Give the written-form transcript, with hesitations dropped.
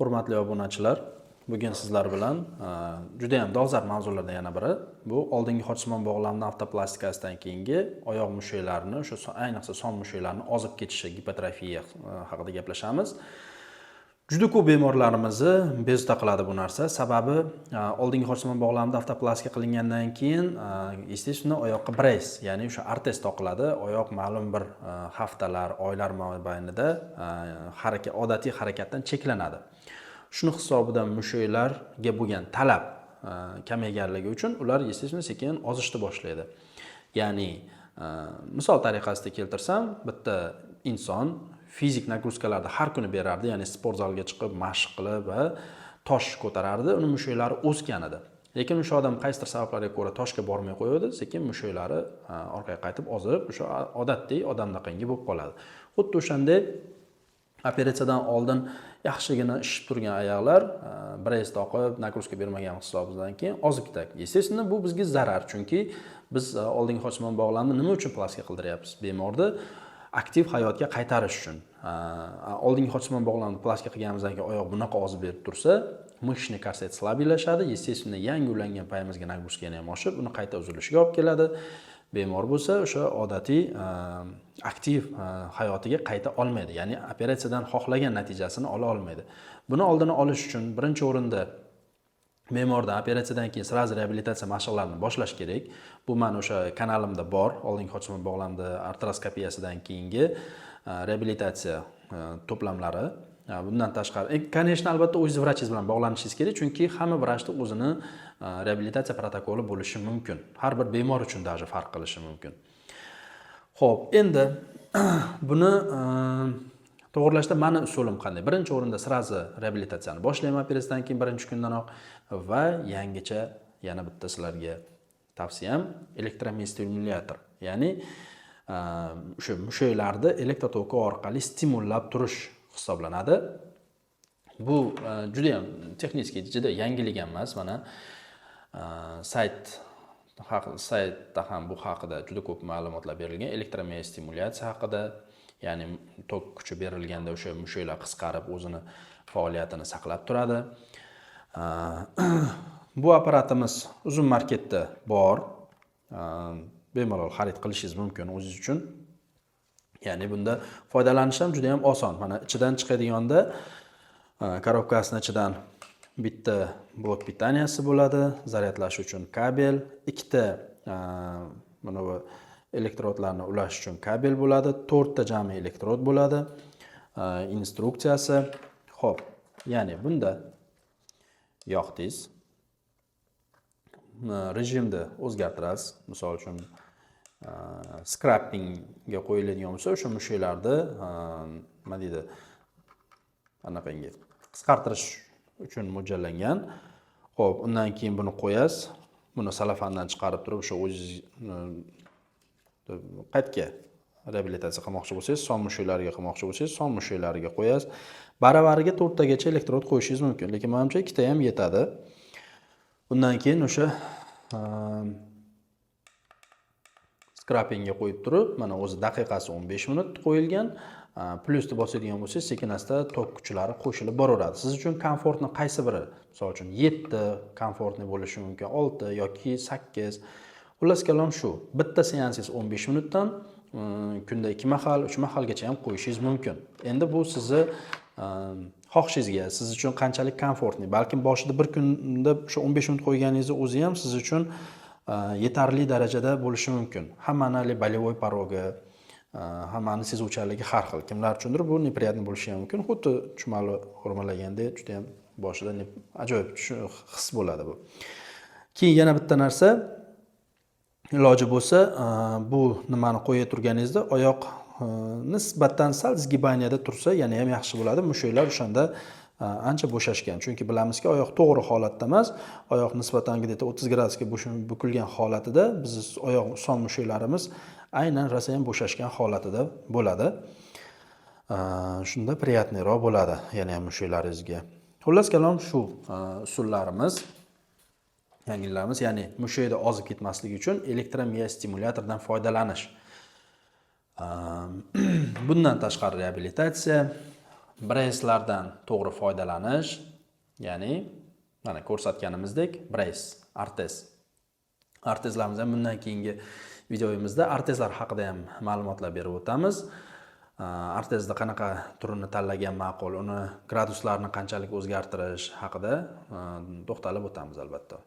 Hurmatli obunachilar, bugun sizlar bilan juda ham dolzarb mavzulardan yana biri bu oldingi xochsimon bog'lamni avtoplastikasidan keyingi oyoq mushaklarini, o'sha ayniqsa son mushaklarini ozib ketishi, gipotrofiya haqida gaplashamiz. Juda ko'p bemorlarimizni bezovta qiladi bu narsa. Sababi oldingi xochsimon bog'lamda avtoplastika qilingandan keyin, естественно, oyoqqa brace, ya'ni o'sha ortez toqiladi. Oyoq ma'lum bir haftalar, oylar mobaynida harakat, odatiy harakatdan cheklanadi. Shuni hisobidan mushaklarga bo'lgan talab kamayganligi uchun ular, естественно, sekin ozishni boshlaydi. Ya'ni misol tariqasida keltirsam, bitta inson fizik нагрузка larni har kuni berardi, ya'ni sport zalga chiqib, mashq qilib va tosh ko'tarardi, uni mushaklari o'sgan edi. Lekin o'sha odam qaysidir sabablarga ko'ra toshga bormay qo'yadi, sekin mushaklari orqaga qaytib ozib, o'sha odatiy odamnaqangi bo'lib qoladi. Xuddi o'shanday operatsiyadan oldin yaxshigina shishib turgan oyoqlar brace toqib, нагрузка bermagan hisobidan keyin ozib ketadi. Естественно, bu bizga zarar, chunki biz oldingi xochsimon bog'lamni nima uchun plastika qildiryapmiz? Bemorni aktiv hayotga qaytarish uchun. Oldingi xochsimon bog'lamni plastika qilganimizdan keyin oyoq bunaqa ozib berib tursa, мышечный korset слабый lashadi, естественно, yangi ulangan payimizga нагрузка yana ham oshib, uni qayta uzilishiga olib keladi. Bemor bo'lsa o'sha odatiy aktiv hayotiga qayta olmaydi, ya'ni operatsiyadan xohlagan natijasini ola olmaydi. Buni oldini olish uchun birinchi o'rinda bemordan operatsiyadan keyin сразу reabilitatsiya mashqlarini boshlash kerak. Bu mani o'sha kanalimda bor, oldingi xochsimon bog'lamni artroskopiyasidan keyingi reabilitatsiya to'plamlari. Bundan tashqari, конечно, albatta, o'zingiz vrachingiz bilan bog'lanishingiz kerak, chunki hamma vrachni o'zini reabilitatsiya protokoli bo'lishi mumkin. Har bir bemor uchun даже farq qilishi mumkin. Xo'p, endi buni to'g'irlashda mani usulim qanday? Birinchi o'rinda сразу reabilitatsiyani boshlayman operatsiyadan keyin birinchi kundanoq va yangicha yana bitta sizlarga tavsiyam: elektromiostimulyator, ya'ni o'sha mushaklarni elektr toki orqali stimullab turish hisoblanadi. Bu judayam texnik, juda yangilik ham emas. Mana saytda ham bu haqida juda ko'p ma'lumotlar berilgan, elektromiostimulyatsiya haqida, ya'ni tok kuchi berilganda o'sha mushaklar qisqarib, o'zini faoliyatini saqlab turadi. Bu apparatimiz Uzum Marketda bor, bemalol xarid qilishingiz mumkin o'zingiz uchun. Ya'ni bunda foydalanish ham juda ham oson. Mana ichidan chiqadiganda коробка sini ichidan bitta блок питания si bo'ladi, zaryadlash uchun kabel, ikkita mana bu elektrodlarni ulash uchun kabel bo'ladi, to'rtta jami elektrod bo'ladi, instruksiyasi. Ho'p, ya'ni bunda yoqdingiz, rejimni o'zgartirasiz. Misol uchun, скраббинг ga qo'yiladigan bo'lsa, o'sha mushaklarni nima deydi, anaqangi qisqartirish uchun mo'ljallangan. Ho'p, undan keyin buni qo'yasiz, buni salofandan chiqarib turib, o'sha o'zingiz qayerga reabilitatsiya qilmoqchi bo'lsangiz, son mushaklariga qilmoqchi bo'lsangiz, son mushaklariga qo'yasiz. Baravariga to'rttagacha elektrod qo'yishingiz mumkin, lekin manimcha, ikkita ham yetadi. Undan keyin o'sha скраббинг ga qo'yib turib, mana o'zi daqiqasi 15 minut qo'yilgan, plyusni bosadigan bo'lsangiz, sekin asta tok kuchlari qo'shilib boraveradi. Siz uchun комфортный qaysi biri, misol uchun, 7 комфортный bo'lishi mumkin, 6 yoki 8. Xullas kalom, shu bitta seansingiz 15 minutdan, kunda ikki mahal, uch mahalgacha ham qo'yishingiz mumkin. Endi bu sizni xohishingizga, siz uchun qanchalik комфортный. Balkim boshida bir kunda o'sha 15 minut qo'yganingizni o'zi ham siz uchun yetarli darajada bo'lishi mumkin. Hammani haligi болевой порог i, hammani sezuvchanligi har xil. Kimlar uchundir bu неприятный bo'lishi ham mumkin, xuddi chumoli xurmalagandek judayam boshida ajoyib his bo'ladi bu. Keyin yana bitta narsa, iloji bo'lsa, bu nimani qo'ya turganingizda oyoq nisbatan sal сгибания da tursa, yana ham yaxshi bo'ladi. Mushaklar o'shanda ancha bo'shashgan, chunki bilamizki, oyoq to'g'ri holatda emas, oyoq nisbatan где то 30 gradusga bukilgan holatida bizni oyoq son mushaklarimiz aynan rosayam bo'shashgan holatida bo'ladi. Shunda приятный roq bo'ladi yana ham mushaklaringizga. Xullas kalom, shu usullarimiz, yangiliklarimiz, ya'ni mushakda ozib ketmasligi uchun elektromiostimulyatordan foydalanish. Bundan tashqari reabilitatsiya. Brace lardan to'g'ri foydalanish, ya'ni mana ko'rsatganimizdek brace, ortez. Ortezlarimiz ham, bundan keyingi videomizda ortezlar haqida ham ma'lumotlar berib o'tamiz. Ortezni qanaqa turini tanlagan ma'qul, uni graduslarini qanchalik o'zgartirish haqida to'xtalib o'tamiz albatta.